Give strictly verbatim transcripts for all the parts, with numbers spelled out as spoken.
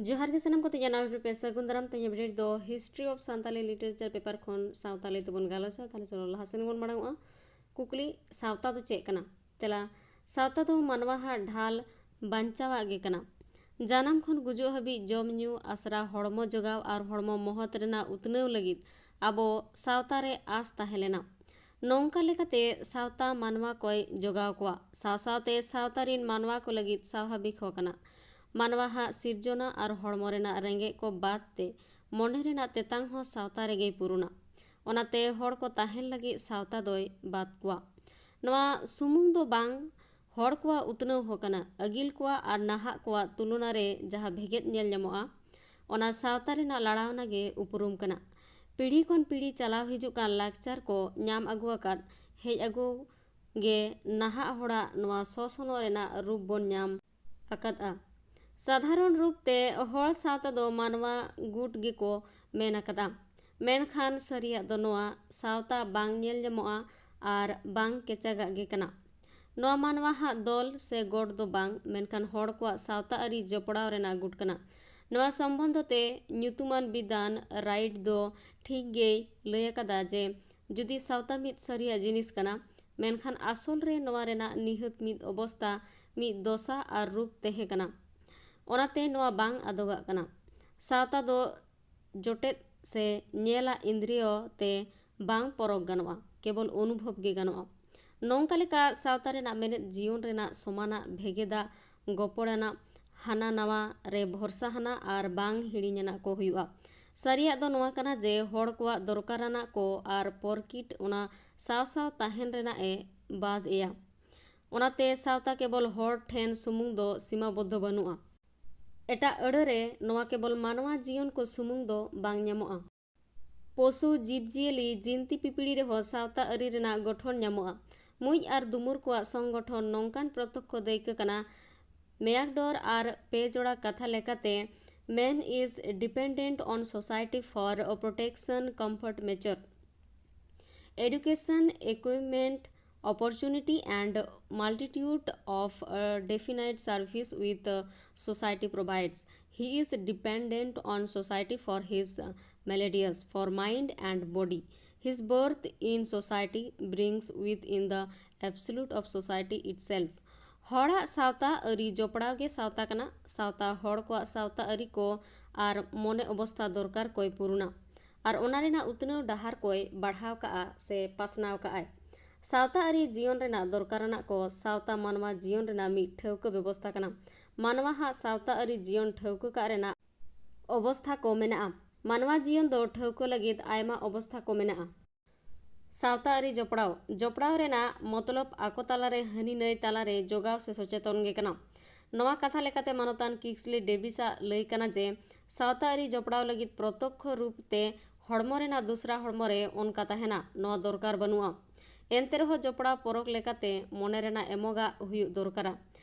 ᱡᱚᱦᱟᱨ ᱜᱮ ᱥᱟᱱᱟᱢ ᱠᱚ, ᱛᱮᱦᱮᱧᱟᱜ ᱱᱟᱣᱟ video ᱨᱮ ᱯᱮ ᱥᱟᱹᱜᱩᱱ ᱫᱟᱨᱟᱢ᱾ ᱛᱮᱦᱮᱧᱟᱜ video ᱨᱮᱫᱚ History of Santali Literature paper ᱠᱷᱚᱱ ᱥᱟᱶᱛᱟᱞᱤ ᱛᱮᱵᱚᱱ ᱜᱟᱞᱚᱪᱟ᱾ ᱛᱟᱦᱞᱮ ᱪᱚᱞᱚ ᱞᱟᱦᱟ ᱥᱮᱱ ᱵᱚᱱ ᱢᱟᱲᱟᱝᱚᱜᱼᱟ᱾ ᱠᱩᱠᱞᱤ: ᱥᱟᱶᱛᱟ ᱫᱚ ᱪᱮᱫ ᱠᱟᱱᱟ? ᱛᱮᱞᱟ: ᱥᱟᱶᱛᱟ ᱫᱚ ᱢᱟᱱᱣᱟᱣᱟᱜ ᱰᱷᱟᱞ ᱵᱟᱧᱪᱟᱣᱟᱜ ᱜᱮ ᱠᱟᱱᱟ᱾ ᱡᱟᱱᱟᱢ ᱠᱷᱚᱱ ᱜᱩᱡᱩᱜ ᱦᱟᱹᱵᱤᱡ ᱡᱚᱢ ᱧᱩ, ᱟᱥᱨᱟ, ᱦᱚᱲᱢᱚ ᱡᱚᱜᱟᱣ ᱟᱨ ᱦᱚᱲᱢᱚ ᱢᱚᱦᱚᱛ ᱨᱮᱱᱟᱜ ᱩᱛᱱᱟᱹᱣ ᱞᱟᱹᱜᱤᱫ ᱟᱵᱚ ᱥᱟᱶᱛᱟ ᱨᱮ ᱟᱥ ᱛᱟᱦᱮᱸ ᱞᱮᱱᱟ᱾ ᱱᱚᱝᱠᱟ ᱞᱮᱠᱟᱛᱮ ᱥᱟᱶᱛᱟ ᱢᱟᱱᱣᱟ ᱠᱚᱭ ᱡᱚᱜᱟᱣ ᱠᱚᱣᱟ, ᱥᱟᱶ ᱥᱟᱶᱛᱮ ᱥᱟᱶᱛᱟ ᱨᱤᱱ ᱢᱟᱱᱣᱟ ᱠᱚ ᱞᱟᱹᱜᱤᱫ ᱥᱟᱵᱷᱟᱵᱤᱠ ᱦᱚᱸ ᱠᱟᱱᱟ᱾ ᱢᱟᱱᱣᱟᱣᱟᱜ ᱥᱤᱨᱡᱚᱱᱟ ᱟᱨ ᱦᱚᱲᱢᱚ ᱨᱮᱱᱟᱜ ᱨᱮᱸᱜᱮᱡ ᱠᱚ ᱵᱟᱫ ᱛᱮ ᱢᱚᱱᱮ ᱨᱮᱱᱟᱜ ᱛᱮᱛᱟᱝ ᱦᱚᱸ ᱥᱟᱶᱛᱟ ᱨᱮᱜᱮᱭ ᱯᱩᱨᱩᱱᱟ᱾ ᱚᱱᱟᱛᱮ ᱦᱚᱲ ᱠᱚ ᱛᱟᱦᱮᱱ ᱞᱟᱹᱜᱤᱫ ᱥᱟᱶᱛᱟ ᱫᱚᱭ ᱵᱟᱫ ᱠᱚᱣᱟ᱾ ᱱᱚᱣᱟ ᱥᱩᱢᱩᱝ ᱫᱚ ᱵᱟᱝ, ᱦᱚᱲ ᱠᱚᱣᱟᱜ ᱩᱛᱱᱟᱹᱣ ᱦᱚᱸ ᱠᱟᱱᱟ᱾ ᱟᱹᱜᱤᱞ ᱠᱚᱣᱟᱜ ᱟᱨ ᱱᱟᱦᱟᱜ ᱠᱚᱣᱟᱜ ᱛᱩᱞᱚᱱᱟ ᱨᱮ ᱡᱟᱦᱟᱸ ᱵᱷᱮᱜᱮᱫ ᱧᱮᱞ ᱧᱟᱢᱚᱜᱼᱟ, ᱚᱱᱟ ᱥᱟᱶᱛᱟ ᱨᱮᱱᱟᱜ ᱞᱟᱲᱟᱣᱱᱟ ᱜᱮ ᱩᱯᱨᱩᱢ ᱠᱟᱱᱟ᱾ ᱯᱤᱲᱦᱤ ᱠᱷᱚᱱ ᱯᱤᱲᱦᱤ ᱪᱟᱞᱟᱣ ᱦᱤᱡᱩᱜ ᱠᱟᱱ ᱞᱟᱠᱪᱟᱨ ᱠᱚ ᱧᱟᱢ ᱟᱹᱜᱩ ᱟᱠᱟᱫ ᱦᱮᱡ ᱟᱹᱜᱩ ᱜᱮ ᱱᱟᱦᱟᱜ ᱦᱚᱲᱟᱜ ᱱᱚᱣᱟ ᱥᱚᱥᱚᱱᱚᱜ ᱨᱮᱱᱟᱜ ᱨᱩᱯ ᱵᱚᱱ ᱧᱟᱢ ᱟᱠᱟᱫᱼᱟ᱾ ᱥᱟᱫᱷᱟᱨᱚᱱ ᱨᱩᱯ ᱛᱮ ᱦᱚᱲ ᱥᱟᱶᱛᱟ ᱫᱚ ᱢᱟᱱᱣᱟ ᱜᱩᱴ ᱜᱮᱠᱚ ᱢᱮᱱ ᱟᱠᱟᱫᱼᱟ, ᱢᱮᱱᱠᱷᱟᱱ ᱥᱟᱹᱨᱤᱭᱟᱜ ᱫᱚ ᱱᱚᱣᱟ ᱥᱟᱶᱛᱟ ᱵᱟᱝ ᱧᱮᱞ ᱧᱟᱢᱚᱜᱼᱟ ᱟᱨ ᱵᱟᱝ ᱠᱮᱪᱟᱜᱟᱜ ᱜᱮ ᱠᱟᱱᱟ᱾ ᱱᱚᱣᱟ ᱢᱟᱱᱣᱟᱣᱟᱜ ᱫᱚᱞ ᱥᱮ ᱜᱚᱴ ᱫᱚ ᱵᱟᱝ, ᱢᱮᱱᱠᱷᱟᱱ ᱦᱚᱲ ᱠᱚᱣᱟᱜ ᱥᱟᱶᱛᱟ ᱟᱹᱨᱤ ᱡᱚᱯᱲᱟᱣ ᱨᱮᱱᱟᱜ ᱜᱩᱴ ᱠᱟᱱᱟ᱾ ᱱᱚᱣᱟ ᱥᱚᱢᱵᱚᱱᱫᱷᱚ ᱛᱮ ᱧᱩᱛᱩᱢᱟᱱ ᱵᱤᱫᱟᱱ ᱨᱟᱭᱤᱴ ᱫᱚ ᱴᱷᱤᱠ ᱜᱮᱭ ᱞᱟᱹᱭ ᱟᱠᱟᱫᱟ ᱡᱮ ᱡᱩᱫᱤ ᱥᱟᱶᱛᱟ ᱢᱤᱫ ᱥᱟᱹᱨᱤᱭᱟᱜ ᱡᱤᱱᱤᱥ ᱠᱟᱱᱟ, ᱢᱮᱱᱠᱷᱟᱱ ᱟᱥᱚᱞ ᱨᱮ ᱱᱚᱣᱟ ᱨᱮᱱᱟᱜ ᱱᱤᱦᱟᱹᱛ ᱢᱤᱫ ᱚᱵᱚᱥᱛᱟ, ᱢᱤᱫ ᱫᱚᱥᱟ ᱟᱨ ᱨᱩᱯ ᱛᱟᱦᱮᱸ ᱠᱟᱱᱟ᱾ ᱚᱱᱟᱛᱮ ᱱᱚᱣᱟ ᱵᱟᱝ ᱟᱫᱚᱜᱟᱜ ᱠᱟᱱᱟ᱾ ᱥᱟᱶᱛᱟ ᱫᱚ ᱡᱚᱴᱮᱫ ᱥᱮ ᱧᱮᱞᱟᱜ ᱤᱱᱫᱨᱤᱭᱚ ᱛᱮ ᱵᱟᱝ ᱯᱚᱨᱚᱠ ᱜᱟᱱᱚᱜᱼᱟ, ᱠᱮᱵᱚᱞ ᱚᱱᱩᱵᱷᱚᱵ ᱜᱮ ᱜᱟᱱᱚᱜᱼᱟ᱾ ᱱᱚᱝᱠᱟ ᱞᱮᱠᱟ ᱥᱟᱶᱛᱟ ᱨᱮᱱᱟᱜ ᱢᱮᱱᱮᱫ ᱡᱤᱭᱚᱱ ᱨᱮᱱᱟᱜ ᱥᱚᱢᱟᱱᱟᱜ, ᱵᱷᱮᱜᱮᱫᱟᱜ, ᱜᱚᱯᱚᱲᱟᱱᱟᱜ, ᱦᱟᱱᱟ ᱱᱟᱣᱟ ᱨᱮ ᱵᱷᱚᱨᱥᱟ ᱦᱟᱱᱟ ᱟᱨ ᱵᱟᱝ ᱦᱤᱲᱤᱧᱟᱱᱟᱜ ᱠᱚ ᱦᱩᱭᱩᱜᱼᱟ᱾ ᱥᱟᱹᱨᱤᱭᱟᱜ ᱫᱚ ᱱᱚᱣᱟ ᱠᱟᱱᱟ ᱡᱮ ᱦᱚᱲ ᱠᱚᱣᱟᱜ ᱫᱚᱨᱠᱟᱨᱟᱱᱟᱜ ᱠᱚ ᱟᱨ ᱯᱚᱨᱠᱤᱴ ᱚᱱᱟ ᱥᱟᱶ ᱥᱟᱶ ᱛᱟᱦᱮᱱ ᱨᱮᱱᱟᱜ ᱮ ᱵᱟᱫ ᱮᱭᱟ᱾ ᱚᱱᱟᱛᱮ ᱥᱟᱶᱛᱟ ᱠᱮᱵᱚᱞ ᱦᱚᱲ ᱴᱷᱮᱱ ᱥᱩᱢᱩᱝ ᱫᱚ ᱥᱤᱢᱟᱵᱚᱫᱷᱚ ᱵᱟᱹᱱᱩᱜᱼᱟ᱾ ᱮᱴᱟᱜ ᱟᱹᱲᱟᱹ ᱨᱮ ᱱᱚᱣᱟ ᱠᱮᱵᱚᱞ ᱢᱟᱱᱣᱟ ᱡᱤᱭᱚᱱ ᱠᱚ ᱥᱩᱢᱩᱝ ᱫᱚ ᱵᱟᱝ ᱧᱟᱢᱚᱜᱼᱟ᱾ ᱯᱚᱥᱩ, ᱡᱤᱵᱽᱡᱤᱭᱟᱹᱞᱤ, ᱡᱤᱱᱛᱤ ᱯᱤᱯᱤᱲᱤ ᱨᱮᱦᱚᱸ ᱥᱟᱶᱛᱟ ᱟᱹᱨᱤ ᱨᱮᱱᱟᱜ ᱜᱚᱴᱷᱚᱱ ᱧᱟᱢᱚᱜᱼᱟ᱾ ᱢᱩᱸᱡ ᱟᱨ ᱫᱩᱢᱩᱨ ᱠᱚᱣᱟᱜ ᱥᱚᱝᱜᱚᱴᱷᱚᱱ ᱱᱚᱝᱠᱟᱱ ᱯᱨᱚᱛᱚᱠᱠᱷᱚ ᱫᱟᱹᱭᱠᱟᱹ ᱠᱟᱱᱟ᱾ ᱢᱮᱭᱟᱠᱰᱚᱨ ᱟᱨ ᱯᱮ ᱡᱚᱲᱟ ᱠᱟᱛᱷᱟ ᱞᱮᱠᱟᱛᱮ, Man is dependent on society for protection, comfort, mature education, equipment, opportunity and multitude of uh, definite service with uh, society provides. He is dependent on society for his uh, melodious for mind and body. His birth in society brings within the absolute of society itself. ᱦᱚᱲᱟᱜ ᱥᱟᱶᱛᱟ ᱟᱹᱨᱤ ᱡᱚᱯᱲᱟᱣ ᱜᱮ ᱥᱟᱶᱛᱟ ᱠᱟᱱᱟ᱾ ᱥᱟᱶᱛᱟ ᱦᱚᱲ ᱠᱚᱣᱟᱜ ᱥᱟᱶᱛᱟ ᱟᱹᱨᱤ ᱠᱚ ᱟᱨ ᱢᱚᱱᱮ ᱚᱵᱚᱥᱛᱷᱟ ᱫᱚᱨᱠᱟᱨ ᱠᱚᱭ ᱯᱩᱨᱩᱱᱟ ᱟᱨ ᱚᱱᱟ ᱨᱮᱱᱟᱜ ᱩᱛᱱᱟᱹᱣ ᱰᱟᱦᱟᱨ ᱠᱚᱭ ᱵᱟᱲᱦᱟᱣ ᱠᱟᱜᱼᱟ ᱥᱮ ᱯᱟᱥᱱᱟᱣ ᱠᱟᱜᱼᱟᱭ᱾ ᱥᱟᱶᱛᱟ ᱟᱹᱨᱤ ᱡᱤᱭᱚᱱ ᱨᱮᱱᱟᱜ ᱫᱚᱨᱠᱟᱨᱟᱱᱟᱜ ᱠᱚ ᱥᱟᱶᱛᱟ ᱢᱟᱱᱣᱟ ᱡᱤᱭᱚᱱ ᱨᱮᱱᱟᱜ ᱢᱤᱫ ᱴᱷᱟᱹᱣᱠᱟᱹ ᱵᱮᱵᱚᱥᱛᱷᱟ ᱠᱟᱱᱟ᱾ ᱢᱟᱱᱣᱟ ᱦᱟᱜ ᱥᱟᱶᱛᱟ ᱟᱹᱨᱤ ᱡᱤᱭᱚᱱ ᱴᱷᱟᱹᱣᱠᱟᱹ ᱠᱟᱜ ᱨᱮᱱᱟᱜ ᱚᱵᱚᱥᱛᱷᱟ ᱠᱚ ᱢᱮᱱᱟᱜᱼᱟ᱾ ᱢᱟᱱᱣᱟ ᱡᱤᱭᱚᱱ ᱫᱚ ᱴᱷᱟᱹᱣᱠᱟᱹ ᱞᱟᱹᱜᱤᱫ ᱟᱭᱢᱟ ᱚᱵᱚᱥᱛᱷᱟ ᱠᱚ ᱢᱮᱱᱟᱜᱼᱟ᱾ ᱥᱟᱶᱛᱟ ᱟᱹᱨᱤ ᱡᱚᱯᱲᱟᱣ᱾ ᱡᱚᱯᱲᱟᱣ ᱨᱮᱱᱟᱜ ᱢᱚᱛᱞᱚᱵ ᱟᱠᱚ ᱛᱟᱞᱟᱨᱮ ᱦᱟᱹᱱᱤ ᱱᱟᱹᱭ ᱛᱟᱞᱟᱨᱮ ᱡᱚᱜᱟᱣ ᱥᱮ ᱥᱚᱪᱮᱛᱚᱱ ᱜᱮ ᱠᱟᱱᱟ᱾ ᱱᱚᱣᱟ ᱠᱟᱛᱷᱟ ᱞᱮᱠᱟᱛᱮ ᱢᱟᱱᱚᱛᱟᱱ ᱠᱤᱠᱥᱞᱤ ᱰᱮᱵᱤᱥᱟᱜ ᱞᱟᱹᱭ ᱠᱟᱱᱟ ᱡᱮ ᱥᱟᱶᱛᱟ ᱟᱹᱨᱤ ᱡᱚᱯᱲᱟᱣ ᱞᱟᱹᱜᱤᱫ ᱯᱨᱚᱛᱚᱠᱠᱷᱚ ᱨᱩᱯ ᱛᱮ ᱦᱚᱲᱢᱚ ᱨᱮᱱᱟᱜ ᱫᱚᱥᱨᱟ ᱦᱚᱲᱢᱚ ᱨᱮ ᱚᱱᱠᱟ ᱛᱟᱦᱮᱱᱟ, ᱱᱚᱣᱟ ᱫᱚᱨᱠᱟᱨ ᱵᱟᱹᱱᱩᱜᱼᱟ᱾ ᱮᱱᱛᱮ ᱨᱮᱦᱚᱸ ᱡᱚᱯᱲᱟᱣ ᱯᱚᱨᱚᱠ ᱞᱮᱠᱟᱛᱮ ᱢᱚᱱᱮ ᱨᱮᱱᱟᱜ ᱮᱢᱚᱜᱟᱜ ᱦᱩᱭᱩᱜ ᱫᱚᱨᱠᱟᱨᱟ᱾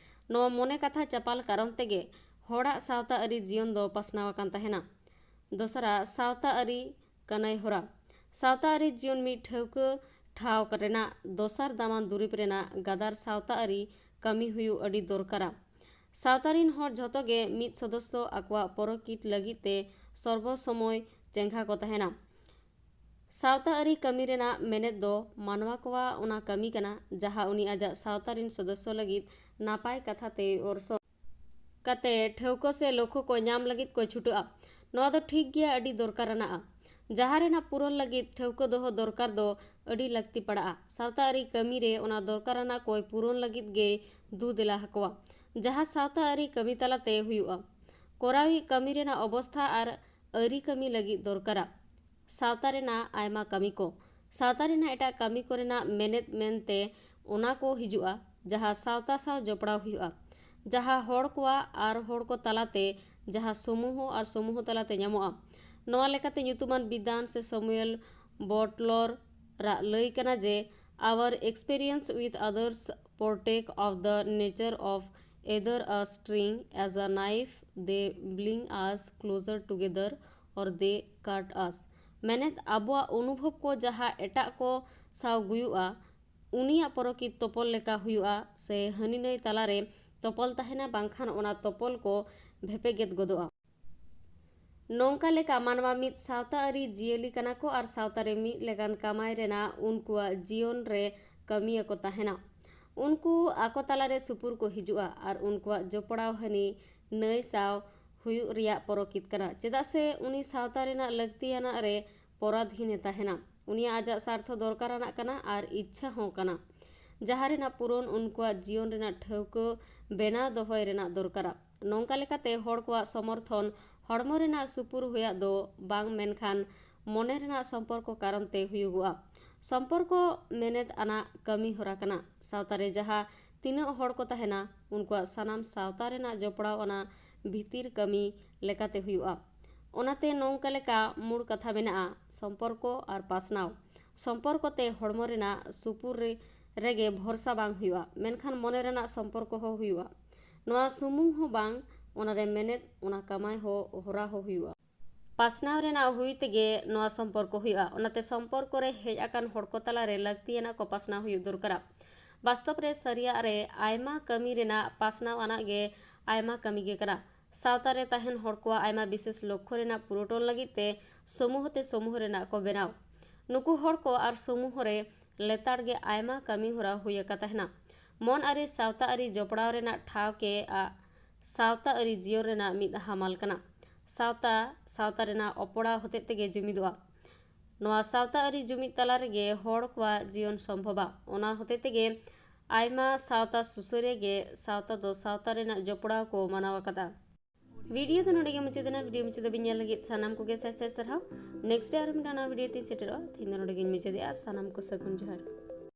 ᱱᱚᱣᱟ ᱢᱚᱱᱮ ᱠᱟᱛᱷᱟ ᱪᱟᱯᱟᱞ ᱠᱟᱨᱚᱱ ᱛᱮᱜᱮ ᱦᱚᱲᱟᱜ ᱥᱟᱶᱛᱟ ᱟᱹᱨᱤ ᱡᱤᱭᱚᱱ ᱫᱚ ᱯᱟᱥᱱᱟᱣ ᱟᱠᱟᱱ ᱛᱟᱦᱮᱱᱟ᱾ ᱫᱚᱥᱨᱟ, ᱥᱟᱶᱛᱟ ᱟᱹᱨᱤ ᱠᱟᱹᱱᱟᱹᱭ ᱦᱚᱨᱟ᱾ ᱥᱟᱶᱛᱟ ᱟᱹᱨᱤ ᱡᱤᱭᱚᱱ ᱢᱤᱫ ᱴᱷᱟᱹᱣᱠᱟᱹ ᱴᱷᱟᱶ ᱨᱮᱱᱟᱜ ᱫᱚᱥᱟᱨ ᱫᱟᱢᱟᱱ ᱫᱩᱨᱤᱵᱽ ᱨᱮᱱᱟᱜ ᱜᱟᱫᱟᱨ ᱥᱟᱶᱛᱟ ᱟᱹᱨᱤ ᱠᱟᱹᱢᱤ ᱦᱩᱭᱩᱜ ᱟᱹᱰᱤ ᱫᱚᱨᱠᱟᱨᱟ᱾ ᱥᱟᱶᱛᱟ ᱨᱤᱱ ᱦᱚᱲ ᱡᱷᱚᱛᱚ ᱜᱮ ᱢᱤᱫ ᱥᱚᱫᱚᱥᱥᱚ ᱟᱠᱚᱣᱟᱜ ᱯᱚᱨᱚᱠᱤᱛ ᱞᱟᱹᱜᱤᱫ ᱛᱮ ᱥᱚᱨᱵᱚ ᱥᱚᱢᱚᱭ ᱪᱮᱸᱜᱷᱟ ᱠᱚ ᱛᱟᱦᱮᱱᱟ᱾ ᱥᱟᱶᱛᱟ ᱟᱹᱨᱤ ᱠᱟᱹᱢᱤ ᱨᱮᱱᱟᱜ ᱢᱮᱱᱮᱛ ᱫᱚ ᱢᱟᱱᱣᱟ ᱠᱚᱣᱟᱜ ᱚᱱᱟ ᱠᱟᱹᱢᱤ ᱠᱟᱱᱟ ᱡᱟᱦᱟᱸ ᱩᱱᱤ ᱟᱡᱟᱜ ᱥᱟᱶᱛᱟ ᱨᱤᱱ ᱥᱚᱫᱚᱥᱥᱚ ᱞᱟᱹᱜᱤᱫ ᱱᱟᱯᱟᱭ ᱠᱟᱛᱷᱟ ᱛᱮᱭ ᱚᱨᱥᱚᱝ ᱠᱟᱛᱮ ᱴᱷᱟᱹᱣᱠᱟᱹ ᱥᱮ ᱞᱚᱠᱠᱷᱚ ᱠᱚ ᱧᱟᱢ ᱞᱟᱹᱜᱤᱫ ᱠᱚ ᱪᱷᱩᱴᱟᱹᱜᱼᱟ᱾ ᱱᱚᱣᱟ ᱫᱚ ᱴᱷᱤᱠ ᱜᱮᱭᱟ, ᱟᱹᱰᱤ ᱫᱚᱨᱠᱟᱨᱟᱱᱟᱜᱼᱟ᱾ ᱡᱟᱦᱟᱸ ᱨᱮᱱᱟᱜ ᱯᱩᱨᱚᱱ ᱞᱟᱹᱜᱤᱫ ᱴᱷᱟᱹᱣᱠᱟᱹ ᱫᱚᱦᱚ ᱫᱚᱨᱠᱟᱨ ᱫᱚ ᱟᱹᱰᱤ ᱞᱟᱹᱠᱛᱤ ᱯᱟᱲᱟᱜᱼᱟ᱾ ᱥᱟᱶᱛᱟ ᱟᱹᱨᱤ ᱠᱟᱹᱢᱤ ᱨᱮ ᱚᱱᱟ ᱫᱚᱨᱠᱟᱨᱟᱱᱟᱜ ᱠᱚᱭ ᱯᱩᱨᱚᱱ ᱞᱟᱹᱜᱤᱫ ᱜᱮ ᱫᱩ ᱫᱮᱞᱟ ᱟᱠᱚᱣᱟ᱾ ᱡᱟᱦᱟᱸ ᱥᱟᱶᱛᱟ ᱟᱹᱨᱤ ᱠᱟᱹᱢᱤ ᱛᱟᱞᱟᱛᱮ ᱦᱩᱭᱩᱜᱼᱟ᱾ ᱠᱚᱨᱟᱣᱤᱡ ᱠᱟᱹᱢᱤ ᱨᱮᱱᱟᱜ ᱚᱵᱚᱥᱛᱷᱟ ᱟᱨ ᱟᱹᱨᱤ ᱠᱟᱹᱢᱤ ᱞᱟᱹᱜᱤᱫ ᱫᱚᱨᱠᱟᱨᱟ᱾ ᱥᱟᱶᱛᱟ ᱨᱮᱱᱟᱜ ᱟᱭᱢᱟ ᱠᱟᱹᱢᱤ ᱠᱚ᱾ ᱥᱟᱶᱛᱟ ᱨᱮᱱᱟᱜ ᱮᱴᱟᱜ ᱠᱟᱹᱢᱤ ᱠᱚᱨᱮᱱᱟᱜ ᱢᱮᱱᱮᱫ ᱢᱮᱱᱛᱮ ᱚᱱᱟ ᱠᱚ ᱦᱤᱡᱩᱜᱼᱟ, ᱡᱟᱦᱟᱸ ᱥᱟᱶᱛᱟ ᱥᱟᱶ ᱡᱚᱯᱲᱟᱣ ᱦᱩᱭᱩᱜᱼᱟ, ᱡᱟᱦᱟᱸ ᱦᱚᱲ ᱠᱚᱣᱟᱜ ᱟᱨ ᱦᱚᱲ ᱠᱚ ᱛᱟᱞᱟᱛᱮ, ᱡᱟᱦᱟᱸ ᱥᱚᱢᱩᱦᱚ ᱟᱨ ᱥᱚᱢᱩᱦᱚ ᱛᱟᱞᱟᱛᱮ ᱧᱟᱢᱚᱜᱼᱟ᱾ ᱱᱚᱣᱟ ᱞᱮᱠᱟᱛᱮ ᱧᱩᱛᱩᱢᱟᱱ ᱵᱤᱫᱽᱣᱟᱱ ᱥᱮ ᱥᱚᱢᱩᱭᱮᱞ ᱵᱚᱴᱞᱚᱨ ᱨᱟᱜ ᱞᱟᱹᱭ ᱠᱟᱱᱟ ᱡᱮ, our experience with others partake of the nature of either a string as a knife, they bring us closer together or they cut us. ᱢᱮᱱᱮᱫ, ᱟᱵᱚᱣᱟᱜ ᱚᱱᱩᱵᱷᱚᱵ ᱠᱚ ᱡᱟᱦᱟᱸ ᱮᱴᱟᱜ ᱠᱚ ᱥᱟᱶ ᱜᱩᱭᱩᱜᱼᱟ, ᱩᱱᱤᱭᱟᱜ ᱯᱚᱨᱚᱠᱤᱛ ᱛᱚᱯᱚᱞ ᱞᱮᱠᱟ ᱦᱩᱭᱩᱜᱼᱟ ᱥᱮ ᱦᱟᱹᱱᱤ ᱱᱟᱹᱭ ᱛᱟᱞᱟᱨᱮ ᱛᱚᱯᱚᱞ ᱛᱟᱦᱮᱱᱟ, ᱵᱟᱝᱠᱷᱟᱱ ᱚᱱᱟ ᱛᱚᱯᱚᱞ ᱠᱚ ᱵᱷᱮᱯᱮᱜᱮᱫ ᱜᱚᱫᱚᱜᱼᱟ᱾ ᱱᱚᱝᱠᱟ ᱞᱮᱠᱟ ᱢᱟᱱᱣᱟ ᱢᱤᱫ ᱥᱟᱶᱛᱟ ᱟᱹᱨᱤ ᱡᱤᱭᱟᱹᱞᱤ ᱠᱟᱱᱟ ᱠᱚ ᱟᱨ ᱥᱟᱶᱛᱟ ᱨᱮ ᱢᱤᱫ ᱞᱮᱠᱟᱱ ᱠᱟᱢᱟᱭ ᱨᱮᱱᱟᱜ ᱩᱱᱠᱩᱣᱟᱜ ᱡᱤᱭᱚᱱ ᱨᱮ ᱠᱟᱹᱢᱤᱭᱟᱹ ᱠᱚ ᱛᱟᱦᱮᱱᱟ᱾ ᱩᱱᱠᱩ ᱟᱠᱚ ᱛᱟᱞᱟᱨᱮ ᱥᱩᱯᱩᱨ ᱠᱚ ᱦᱤᱡᱩᱜᱼᱟ ᱟᱨ ᱩᱱᱠᱩᱣᱟᱜ ᱡᱚᱯᱲᱟᱣ ᱦᱟᱹᱱᱤ ᱱᱟᱹᱭ ᱥᱟᱶ ᱦᱩᱭᱩᱜ ᱨᱮᱭᱟᱜ ᱯᱚᱨᱚᱠᱤᱛ ᱠᱟᱱᱟ, ᱪᱮᱫᱟᱜ ᱥᱮ ᱩᱱᱤ ᱥᱟᱶᱛᱟ ᱨᱮᱱᱟᱜ ᱞᱟᱹᱠᱛᱤᱭᱟᱱᱟᱜ ᱨᱮ ᱯᱚᱨᱟᱫᱷᱤᱱᱮ ᱛᱟᱦᱮᱱᱟ᱾ ᱩᱱᱤᱭᱟᱜ ᱟᱡᱟᱜ ᱥᱟᱨᱛᱷᱚ ᱫᱚᱨᱠᱟᱨ ᱟᱱᱟᱜ ᱠᱟᱱᱟ ᱟᱨ ᱤᱪᱪᱷᱟ ᱦᱚᱸ ᱠᱟᱱᱟ, ᱡᱟᱦᱟᱸ ᱨᱮᱱᱟᱜ ᱯᱩᱨᱚᱱ ᱩᱱᱠᱩᱣᱟᱜ ᱡᱤᱭᱚᱱ ᱨᱮᱱᱟᱜ ᱴᱷᱟᱹᱣᱠᱟᱹ ᱵᱮᱱᱟᱣ ᱫᱚᱦᱚᱭ ᱨᱮᱱᱟᱜ ᱫᱚᱨᱠᱟᱨᱟ᱾ ᱱᱚᱝᱠᱟ ᱞᱮᱠᱟᱛᱮ ᱦᱚᱲ ᱠᱚᱣᱟᱜ ᱥᱚᱢᱚᱨᱛᱷᱚᱱ ᱦᱚᱲᱢᱚ ᱨᱮᱱᱟᱜ ᱥᱩᱯᱩᱨ ᱦᱩᱭᱟᱜ ᱫᱚ ᱵᱟᱝ, ᱢᱮᱱᱠᱷᱟᱱ ᱢᱚᱱᱮ ᱨᱮᱱᱟᱜ ᱥᱚᱢᱯᱚᱨᱠᱚ ᱠᱟᱨᱚᱱ ᱛᱮ ᱦᱩᱭᱩᱜᱚᱜᱼᱟ᱾ ᱥᱚᱢᱯᱚᱨᱠᱚ ᱢᱮᱱᱮᱛ ᱟᱱᱟᱜ ᱠᱟᱹᱢᱤ ᱦᱚᱨᱟ ᱠᱟᱱᱟ᱾ ᱥᱟᱶᱛᱟ ᱨᱮ ᱡᱟᱦᱟᱸ ᱛᱤᱱᱟᱹᱜ ᱦᱚᱲ ᱠᱚ ᱛᱟᱦᱮᱱᱟ, ᱩᱱᱠᱩᱣᱟᱜ ᱥᱟᱱᱟᱢ ᱥᱟᱶᱛᱟ ᱨᱮᱱᱟᱜ ᱡᱚᱯᱲᱟᱣ ᱚᱱᱟ ᱵᱷᱤᱛᱤᱨ ᱠᱟᱹᱢᱤ ᱞᱮᱠᱟᱛᱮ ᱦᱩᱭᱩᱜᱼᱟ᱾ ᱚᱱᱟᱛᱮ ᱱᱚᱝᱠᱟ ᱞᱮᱠᱟ ᱢᱩᱲ ᱠᱟᱛᱷᱟ ᱢᱮᱱᱟᱜᱼᱟ, ᱥᱚᱢᱯᱚᱨᱠᱚ ᱟᱨ ᱯᱟᱥᱱᱟᱣ᱾ ᱥᱚᱢᱯᱚᱨᱠᱚ ᱛᱮ ᱦᱚᱲᱢᱚ ᱨᱮᱱᱟᱜ ᱥᱩᱯᱩᱨ ᱨᱮ, ᱨᱮᱜᱮ ᱵᱷᱚᱨᱥᱟ ᱵᱟᱝ ᱦᱩᱭᱩᱜᱼᱟ, ᱢᱮᱱᱠᱷᱟᱱ ᱢᱚᱱᱮ ᱨᱮᱱᱟᱜ ᱥᱚᱢᱯᱚᱨᱠᱚ ᱦᱚᱸ ᱦᱩᱭᱩᱜᱼᱟ᱾ ᱱᱚᱣᱟ ᱥᱩᱢᱩᱝ ᱦᱚᱸ ᱵᱟᱝ, ᱚᱱᱟ ᱨᱮ ᱢᱮᱱᱮᱛ, ᱚᱱᱟ ᱠᱟᱢᱟᱭ ᱦᱚᱸ, ᱦᱚᱨᱟ ᱦᱚᱸ ᱦᱩᱭᱩᱜᱼᱟ᱾ ᱯᱟᱥᱱᱟᱣ ᱨᱮᱱᱟᱜ ᱦᱩᱭ ᱛᱮᱜᱮ ᱱᱚᱣᱟ ᱥᱚᱢᱯᱚᱨᱠᱚ ᱦᱩᱭᱩᱜᱼᱟ᱾ ᱚᱱᱟᱛᱮ ᱥᱚᱢᱯᱚᱨᱠᱚ ᱨᱮ ᱦᱮᱡ ᱟᱠᱟᱱ ᱦᱚᱲ ᱠᱚ ᱛᱟᱞᱟᱨᱮ ᱞᱟᱹᱠᱛᱤᱭᱟᱱᱟᱜ ᱠᱚ ᱯᱟᱥᱱᱟᱣ ᱦᱩᱭᱩᱜ ᱫᱚᱨᱠᱟᱨᱟ᱾ ᱵᱟᱥᱛᱚᱵ ᱨᱮ ᱥᱟᱹᱨᱤᱭᱟᱜ ᱨᱮ ᱟᱭᱢᱟ ᱠᱟᱹᱢᱤ ᱨᱮᱱᱟᱜ ᱯᱟᱥᱱᱟᱣ ᱟᱱᱟᱜ ᱜᱮ ᱟᱭᱢᱟ ᱠᱟᱹᱢᱤ ᱜᱮ ᱠᱟᱱᱟ᱾ ᱥᱟᱶᱛᱟ ᱨᱮ ᱛᱟᱦᱮᱱ ᱦᱚᱲ ᱠᱚᱣᱟᱜ ᱟᱭᱢᱟ ᱵᱤᱥᱮᱥ ᱞᱚᱠᱠᱷᱚ ᱨᱮᱱᱟᱜ ᱯᱩᱨᱚᱴᱚᱱ ᱞᱟᱹᱜᱤᱫ ᱛᱮ ᱥᱚᱢᱩᱦᱚ ᱛᱮ ᱥᱚᱢᱩᱦᱚ ᱨᱮᱱᱟᱜ ᱠᱚ ᱵᱮᱱᱟᱣ᱾ ᱱᱩᱠᱩ ᱦᱚᱲ ᱠᱚ ᱟᱨ ᱥᱚᱢᱩᱦᱚ ᱨᱮ ᱞᱮᱛᱟᱲ ᱜᱮ ᱟᱭᱢᱟ ᱠᱟᱹᱢᱤ ᱦᱚᱨᱟ ᱦᱩᱭ ᱟᱠᱟ ᱛᱟᱦᱮᱱᱟ᱾ ᱢᱚᱱ ᱟᱹᱨᱤ ᱥᱟᱶᱛᱟ ᱟᱹᱨᱤ ᱡᱚᱯᱲᱟᱣ ᱨᱮᱱᱟᱜ ᱴᱷᱟᱶ ᱠᱮ ᱟᱜ ᱥᱟᱶᱛᱟ ᱟᱹᱨᱤ ᱡᱤᱭᱚᱱ ᱨᱮᱱᱟᱜ ᱢᱤᱫ ᱦᱟᱢᱟᱞ ᱠᱟᱱᱟ᱾ ᱥᱟᱶᱛᱟ, ᱥᱟᱶᱛᱟ ᱨᱮᱱᱟᱜ ᱚᱯᱚᱲᱟᱣ ᱦᱚᱛᱮᱡ ᱛᱮᱜᱮ ᱡᱩᱢᱤᱫᱚᱜᱼᱟ᱾ ᱱᱚᱣᱟ ᱥᱟᱶᱛᱟ ᱟᱹᱨᱤ ᱡᱩᱢᱤᱫ ᱛᱟᱞᱟ ᱨᱮᱜᱮ ᱦᱚᱲ ᱠᱚᱣᱟᱜ ᱡᱤᱭᱚᱱ ᱥᱚᱢᱵᱷᱚᱵᱟ᱾ ᱚᱱᱟ ᱦᱚᱛᱮ ᱛᱮᱜᱮ ᱟᱭᱢᱟ ᱥᱟᱶᱛᱟ ᱥᱩᱥᱟᱹᱨᱤᱭᱟᱹ ᱜᱮ ᱥᱟᱶᱛᱟ ᱫᱚ ᱥᱟᱶᱛᱟ ᱨᱮᱱᱟᱜ ᱡᱚᱯᱲᱟᱣ ᱠᱚ ᱢᱟᱱᱟᱣ ᱟᱠᱟᱫᱟ᱾ ᱵᱷᱤᱰᱤᱭᱳ ᱫᱚ ᱱᱚᱰᱮ ᱜᱮ ᱢᱩᱪᱟᱹᱫ ᱮᱱᱟ᱾ ᱵᱷᱤᱰᱤᱭᱳ ᱢᱩᱪᱟᱹᱫ ᱫᱷᱟᱹᱵᱤᱡ ᱧᱮᱞ ᱞᱟᱹᱜᱤᱫ ᱥᱟᱱᱟᱢ ᱠᱚᱜᱮ ᱥᱟᱭ ᱥᱟᱭ ᱥᱟᱨᱦᱟᱣ᱾ ᱱᱮᱠᱥᱴ ᱰᱮ ᱟᱨ ᱢᱤᱫᱴᱟᱝ ᱱᱟᱣᱟ ᱵᱷᱤᱰᱤᱭᱳ ᱛᱤᱧ ᱥᱮᱴᱮᱨᱚᱜᱼᱟ᱾ ᱛᱮᱦᱮᱧ ᱫᱚ ᱱᱚᱰᱮ ᱜᱤᱧ ᱢᱩᱪᱟᱹᱫᱮᱜᱼᱟ᱾ ᱥᱟᱱᱟᱢ ᱠᱚ ᱥᱟᱹᱜᱩᱱ ᱡᱚᱦᱟᱨ᱾